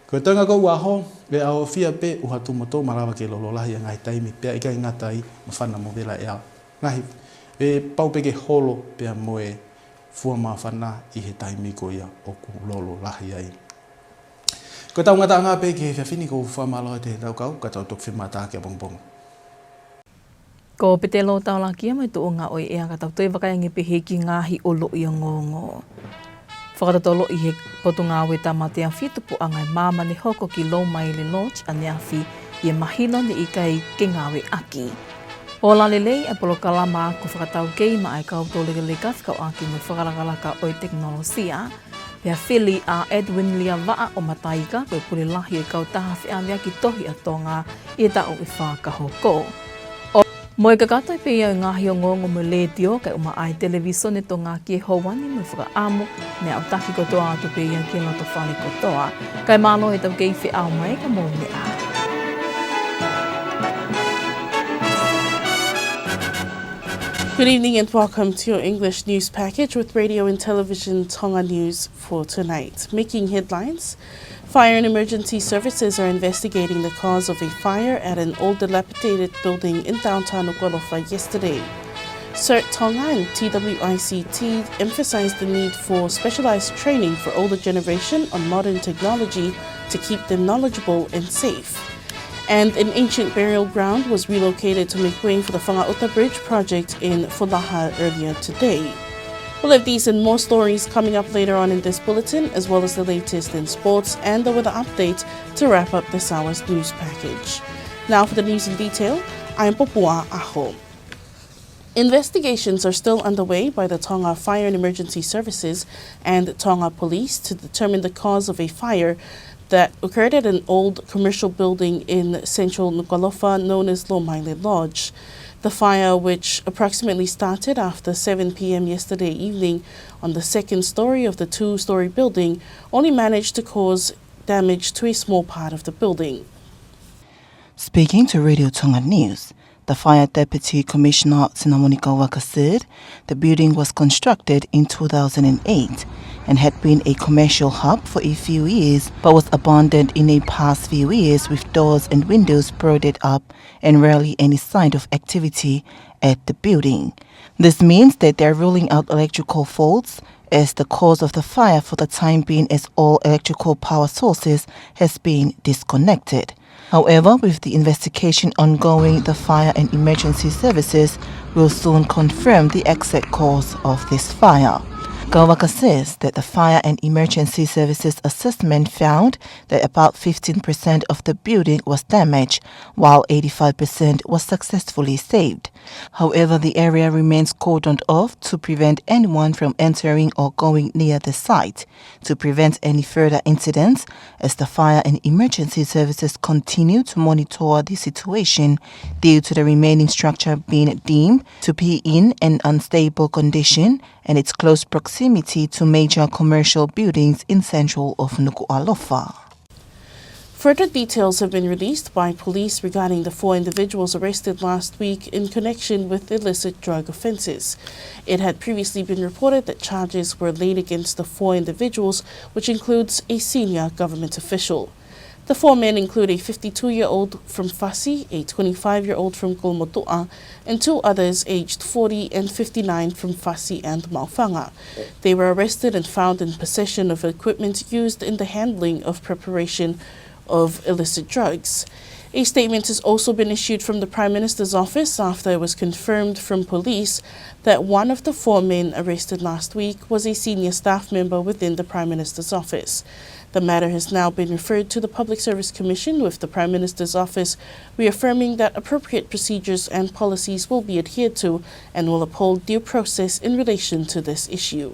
Ko e toenga ko ē ʻo e ʻaho, ʻe ʻaofia pē ʻuha tuʻumotu, malava ke lolo lahi ʻa e ngaahi taimi, pea ʻikai ngata ai, māfana mo vela ʻea. Ngaahi, ʻe pau pē ke holo pea mo e fua māfana ʻi he taimi ko ia ʻoku lolo lahi ai. Ko ʻetau ngataʻanga pē ki he efiafi ni, ʻoku ou fakamālō atu he tau kau, ka tau toki femātaaki ʻapongipongi. Ko Petelo Taulakia mo e tuʻunga ʻo e ʻea, ka tau toe vakai ange pē ki he ngaahi ʻoloʻi ongoongo. Fakatotoloʻi ʻe he Potungāue Tāmate Afi tupuʻanga e māmani hoko ki Lomaile Lodge ʻaneafi ʻi he mahino ne ʻikai ke ngāueʻaki. Ola lelei e polokalama ako fakataukei maʻa e kau toulekeleka fekauʻaki mo e fakalakalaka ʻo e tekinolosia. Pea fili ʻa Edwin Liavaʻa ʻo Mataika ko e pule lahi ʻo e kautaha feʻaveaki tohi ʻa Tonga ʻi he taʻu ʻe fā ka hoko. ʻO, mo e kakato pē ia ʻo e ngaahi ongoongo mei he Letiō kae ʻumaʻā e Televīsone Tonga ki he houa ni, mo e fakaʻamu ne aʻutaki kotoa atu pē ia ki he loto fale kotoa. Kae mālō e tau kei feʻao mai, ka mou meʻa ā. Good evening and welcome to your English news package with Radio and Television Tonga News for tonight. Making headlines, Fire and Emergency Services are investigating the cause of a fire at an old dilapidated building in downtown Nukuʻalofa yesterday. CERT Tonga and T W I C T emphasized the need for specialized training for older generation on modern technology to keep them knowledgeable and safe. And an ancient burial ground was relocated to make way for the Fangaʻuta Bridge project in Folaha earlier today. We'll have these and more stories coming up later on in this bulletin, as well as the latest in sports and the weather update to wrap up this hour's news package. Now for the news in detail, I'm Popua ʻAho. Investigations are still underway by the Tonga Fire and Emergency Services and Tonga Police to determine the cause of a fire that occurred at an old commercial building in central Nukuʻalofa known as Lomaile Lodge. The fire, which approximately started after seven p.m. yesterday evening on the second story of the two-story building, only managed to cause damage to a small part of the building. Speaking to Radio Tonga News, the Fire Deputy Commissioner Sinamonika Waka said the building was constructed in two thousand and eight and had been a commercial hub for a few years, but was abandoned in the past few years, with doors and windows boarded up and rarely any sign of activity at the building. This means that they're ruling out electrical faults as the cause of the fire for the time being, as all electrical power sources has been disconnected. However, with the investigation ongoing, the Fire and Emergency Services will soon confirm the exact cause of this fire. Ka Waka says that the Fire and Emergency Services assessment found that about fifteen percent of the building was damaged, while eighty-five percent was successfully saved. However, the area remains cordoned off to prevent anyone from entering or going near the site, to prevent any further incidents, as the Fire and Emergency Services continue to monitor the situation due to the remaining structure being deemed to be in an unstable condition and its close proximity to major commercial buildings in central of Nukuʻalofa. Further details have been released by police regarding the four individuals arrested last week in connection with illicit drug offences. It had previously been reported that charges were laid against the four individuals, which includes a senior government official. The four men include a fifty-two-year-old from Fasi, a twenty-five-year-old from Kolomotuʻa, and two others aged forty and fifty-nine from Fasi and Maʻufanga. They were arrested and found in possession of equipment used in the handling of preparation of illicit drugs. A statement has also been issued from the Prime Minister's office after it was confirmed from police that one of the four men arrested last week was a senior staff member within the Prime Minister's office. The matter has now been referred to the Public Service Commission, with the Prime Minister's office reaffirming that appropriate procedures and policies will be adhered to and will uphold due process in relation to this issue.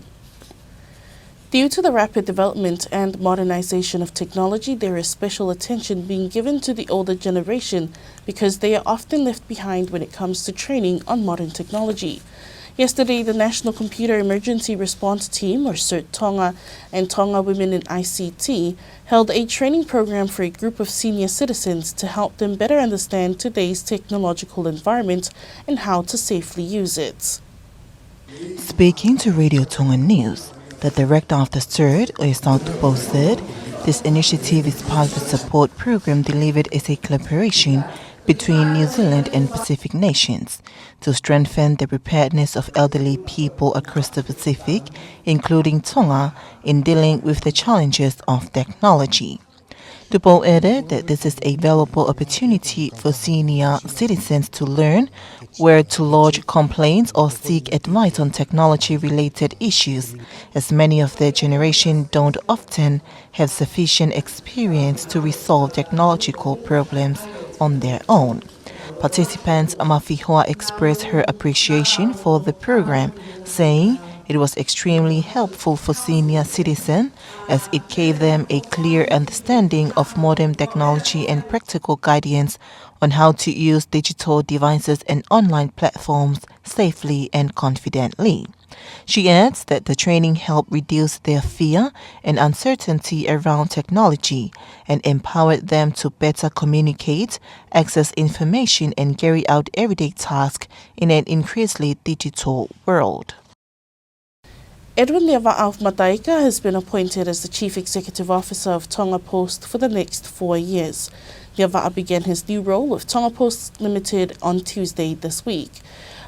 Due to the rapid development and modernization of technology, there is special attention being given to the older generation because they are often left behind when it comes to training on modern technology. Yesterday, the National Computer Emergency Response Team, or CERT Tonga, and Tonga Women in I C T held a training program for a group of senior citizens to help them better understand today's technological environment and how to safely use it. Speaking to Radio Tonga News, the director of the CERT, Oesau Tupou, said this initiative is part of the support program delivered as a collaboration between New Zealand and Pacific nations to strengthen the preparedness of elderly people across the Pacific, including Tonga, in dealing with the challenges of technology. Tupou added that this is a valuable opportunity for senior citizens to learn where to lodge complaints or seek advice on technology-related issues, as many of their generation don't often have sufficient experience to resolve technological problems on their own. Participants Mafihoa expressed her appreciation for the program, saying it was extremely helpful for senior citizens as it gave them a clear understanding of modern technology and practical guidance on how to use digital devices and online platforms safely and confidently. She adds that the training helped reduce their fear and uncertainty around technology and empowered them to better communicate, access information, and carry out everyday tasks in an increasingly digital world. Edwin Leavaʻa of Mataika has been appointed as the Chief Executive Officer of Tonga Post for the next four years. Leavaʻa began his new role with Tonga Post Limited on Tuesday this week.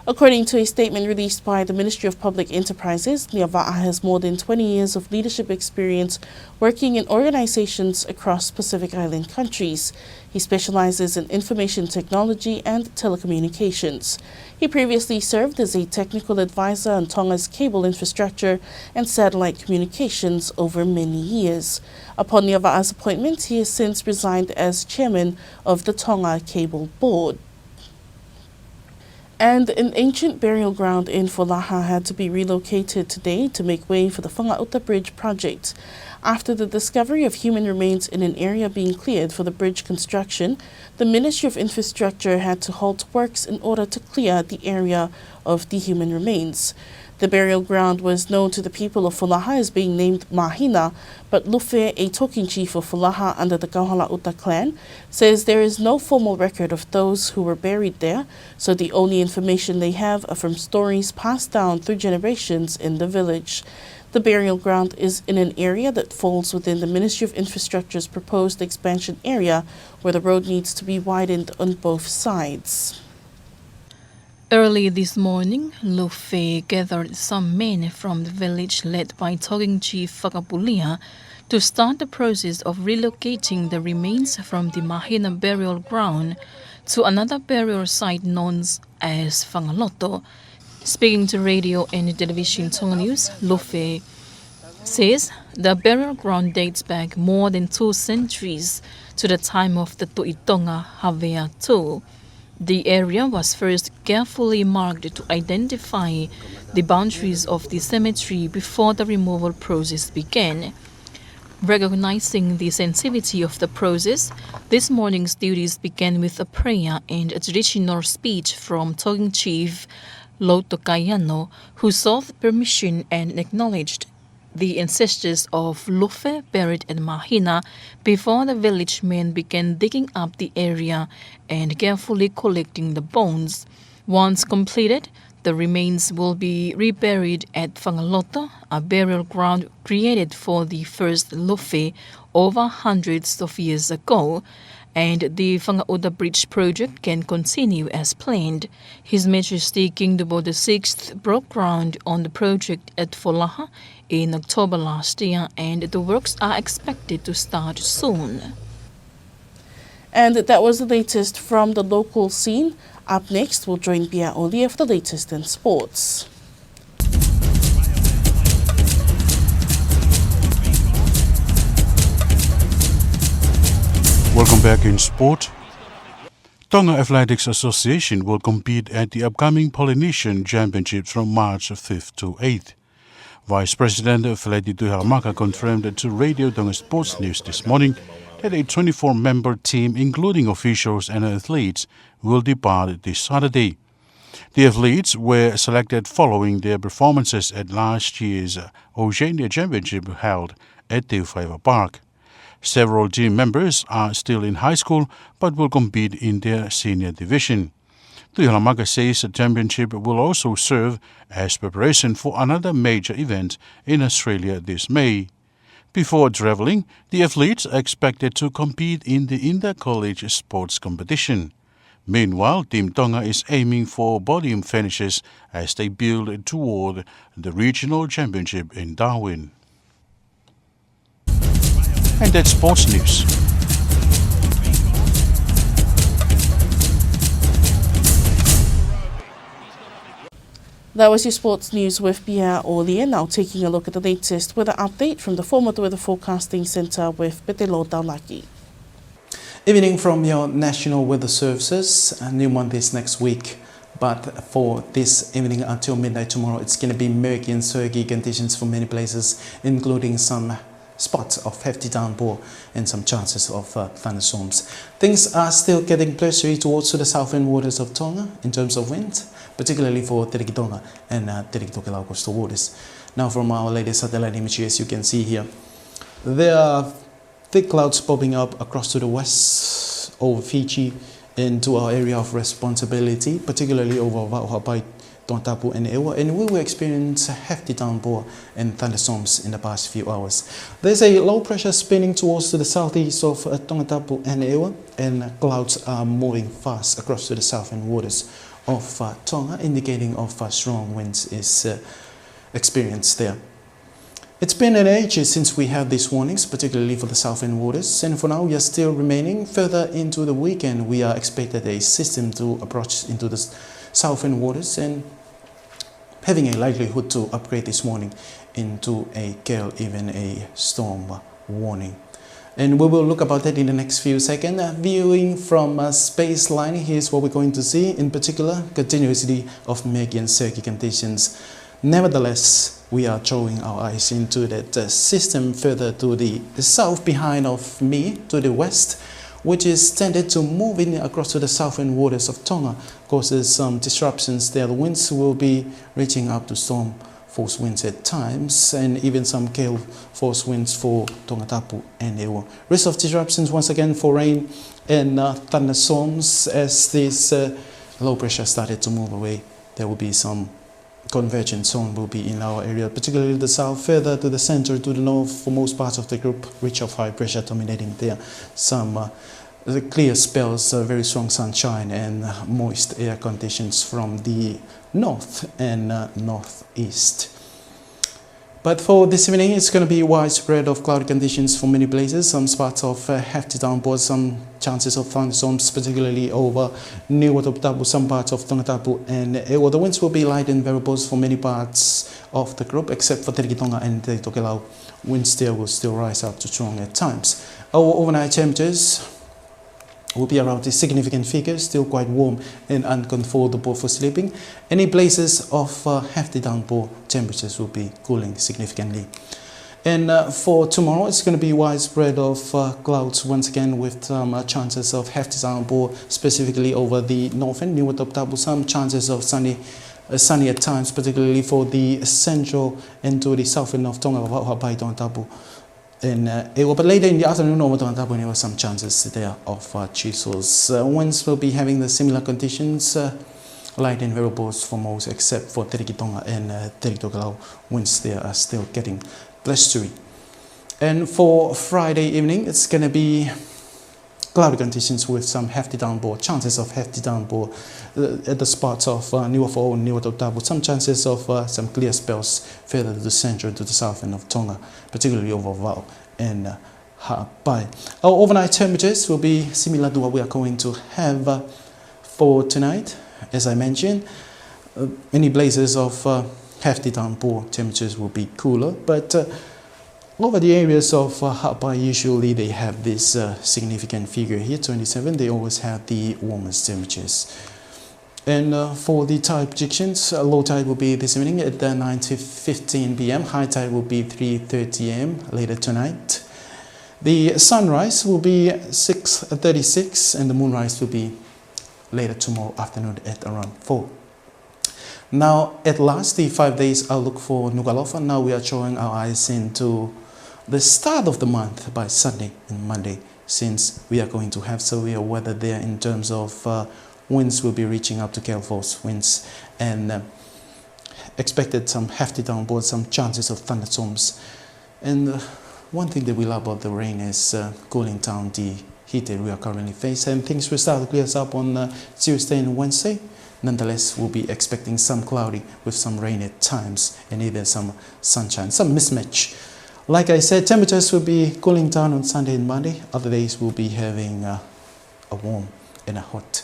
According to a statement released by the Ministry of Public Enterprises, Leavaʻa has more than twenty years of leadership experience working in organizations across Pacific Island countries. He specializes in information technology and telecommunications. He previously served as a technical advisor on Tonga's cable infrastructure and satellite communications over many years. Upon Leavaʻa's appointment, he has since resigned as chairman of the Tonga Cable Board. And an ancient burial ground in Folaha had to be relocated today to make way for the Fangaʻuta Bridge project. After the discovery of human remains in an area being cleared for the bridge construction, the Ministry of Infrastructure had to halt works in order to clear the area of the human remains. The burial ground was known to the people of Folaha as being named Mahina, but Lufe, a talking chief of Folaha under the Kauhalaʻuta clan, says there is no formal record of those who were buried there, so the only information they have are from stories passed down through generations in the village. The burial ground is in an area that falls within the Ministry of Infrastructure's proposed expansion area, where the road needs to be widened on both sides. Early this morning, Lufe gathered some men from the village led by Talking Chief Fakapulia to start the process of relocating the remains from the Mahina burial ground to another burial site known as Fangaloto. Speaking to Radio and Television Tonga News, Lufe says the burial ground dates back more than two centuries to the time of the Tuʻi Tonga Havea two. The area was first carefully marked to identify the boundaries of the cemetery before the removal process began. Recognizing the sensitivity of the process, this morning's duties began with a prayer and a traditional speech from Talking Chief Loto Kaiano, who sought permission and acknowledged the ancestors of Lufe buried at Mahina before the village men began digging up the area and carefully collecting the bones. Once completed, the remains will be reburied at Fangaloto, a burial ground created for the first Lufe over hundreds of years ago, and the Fangaʻuta Bridge project can continue as planned. His Majesty King Tupou the sixth broke ground on the project at Folaha in October last year, and the works are expected to start soon. And that was the latest from the local scene. Up next, we'll join Pia Olia for the latest in sports. Welcome back in sport. Tonga Athletics Association will compete at the upcoming Polynesian Championships from March fifth to eighth. Vice President Feleti Tuihalamaka confirmed to Radio Tonga Sports News this morning that a twenty-four member team, including officials and athletes, will depart this Saturday. The athletes were selected following their performances at last year's Oceania Championship held at Te Whaiva Park. Several team members are still in high school but will compete in their senior division. Tuihalamaka says the championship will also serve as preparation for another major event in Australia this May. Before travelling, the athletes are expected to compete in the inter-college sports competition. Meanwhile, Team Tonga is aiming for podium finishes as they build toward the regional championship in Darwin. And that's sports news. That was your sports news with Pia Olia. Now taking a look at the latest weather update from the Foremoto Weather Forecasting Centre with Petelo Taulaki. Evening from your National Weather Services. A new month is next week, but for this evening until midnight tomorrow, it's gonna be murky and surgy conditions for many places, including some spots of hefty downpour and some chances of, uh, thunderstorms. Things are still getting pleasurey towards to the southern waters of Tonga in terms of wind, particularly for Telekitonga and, uh, Telekitokelau coastal waters. Now, from our latest satellite imagery, as you can see here, there are thick clouds popping up across to the west over Fiji and to our area of responsibility, particularly over Vavaʻu, Haʻapai, Tongatapu and ʻEua, and we will experience hefty downpour and thunderstorms in the past few hours. There's a low pressure spinning towards to the southeast of, uh, Tongatapu and ʻEua, and clouds are moving fast across to the southern waters of, uh, Tonga, indicating of, uh, strong winds is, uh, experienced there. It's been an age since we had these warnings, particularly for the southern waters, and for now we are still remaining. Further into the weekend, we are expected a system to approach into the s-, southern waters and having a likelihood to upgrade this morning into a gale, even a storm warning. And we will look about that in the next few seconds. Uh, viewing from, uh, space line, here's what we're going to see. In particular, continuously of murky and surgy conditions. Nevertheless, we are drawing our eyes into that, uh, system further to the, the south behind of me, to the west, which is tended to move in across to the southern waters of Tonga, causes some disruptions there. The winds will be reaching up to storm force winds at times, and even some gale force winds for Tongatapu and ʻEua. Risk of disruptions once again for rain and, uh, thunderstorms as this, uh, low pressure started to move away. There will be some convergence zone will be in our area, particularly the south, further to the center, to the north, for most parts of the group, ridge of high pressure dominating there. Some, uh, the clear spells, uh, very strong sunshine and, uh, moist air conditions from the north and, uh, northeast. But for this evening, it's gonna be widespread of cloudy conditions for many places. Some spots of, uh, hefty downpours, some chances of thunderstorms, particularly over Niuatoputapu, some parts of Tongatapu and ʻEua. The winds will be light and variables for many parts of the group, except for Telekitonga and Teletokelau. Winds there will still rise up to strong at times. Our overnight temperatures will be around the significant figures, still quite warm and uncomfortable for sleeping. Any places of, uh, hefty downpour, temperatures will be cooling significantly. And, uh, for tomorrow, it's gonna be widespread of, uh, clouds once again with, um, uh, chances of hefty downpour, specifically over the northern Niuatoputapu, some chances of sunny, uh, sunny at times, particularly for the central and to the southern of Tonga, Vavaʻu, Haʻapai, Tongatapu. And, uh, ʻEua, but later in the afternoon over Tongatapu and ʻEua, some chances there of, uh, drizzles. Uh, winds will be having the similar conditions, uh, light and variables for most, except for Telekitonga and, uh, Teletokelau. Winds there are still getting blustery. And for Friday evening, it's gonna be cloudy conditions with some hefty downpour, chances of hefty downpour, uh, at the spots of, uh, Niuafoʻou, Niuatoputapu, some chances of, uh, some clear spells further to the central, to the south end of Tonga, particularly over Vavaʻu and, uh, Haʻapai. Our overnight temperatures will be similar to what we are going to have, uh, for tonight. As I mentioned, uh, any places of, uh, hefty downpour, temperatures will be cooler, but, uh, over the areas of, uh, Haʻapai, usually they have this, uh, significant figure here, twenty-seven. They always have the warmest temperatures. And, uh, for the tide projections, uh, low tide will be this evening at, uh, nine fifteen p.m. High tide will be three thirty a.m. later tonight. The sunrise will be six thirty-six, and the moonrise will be later tomorrow afternoon at around four. Now, at last, the five days outlook for Nukuʻalofa. Now we are drawing our eyes into the start of the month by Sunday and Monday, since we are going to have severe weather there in terms of, uh, winds will be reaching up to gale force winds, and, uh, expected some hefty downpours, some chances of thunderstorms. And, uh, one thing that we love about the rain is, uh, cooling down the heat that we are currently facing. And things will start to clear up on, uh, Tuesday and Wednesday. Nonetheless, we'll be expecting some cloudy with some rain at times and even some sunshine, some mismatch. Like I said, temperatures will be cooling down on Sunday and Monday. Other days we'll be having, uh, a warm and a hot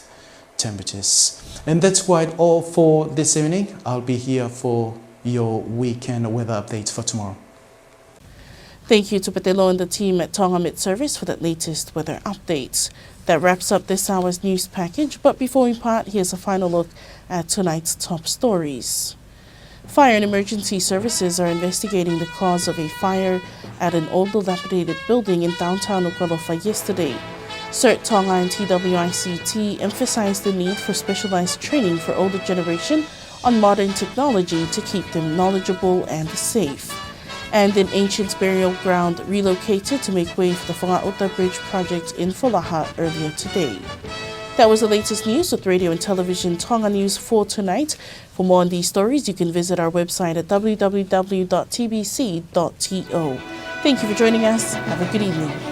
temperatures. And that's quite all for this evening. I'll be here for your weekend weather update for tomorrow. Thank you to Petelo and the team at Tonga Met Service for that latest weather update. That wraps up this hour's news package, but before we part, here's a final look at tonight's top stories. Fire and emergency services are investigating the cause of a fire at an old dilapidated building in downtown Nukuʻalofa yesterday. CERT Tonga and T W I C T emphasized the need for specialized training for older generation on modern technology to keep them knowledgeable and safe. And an ancient burial ground relocated to make way for the Fangaʻuta Bridge project in Folaha earlier today. That was the latest news with Radio and Television Tonga News for tonight. For more on these stories, you can visit our website at w w w dot t b c dot t o. Thank you for joining us. Have a good evening.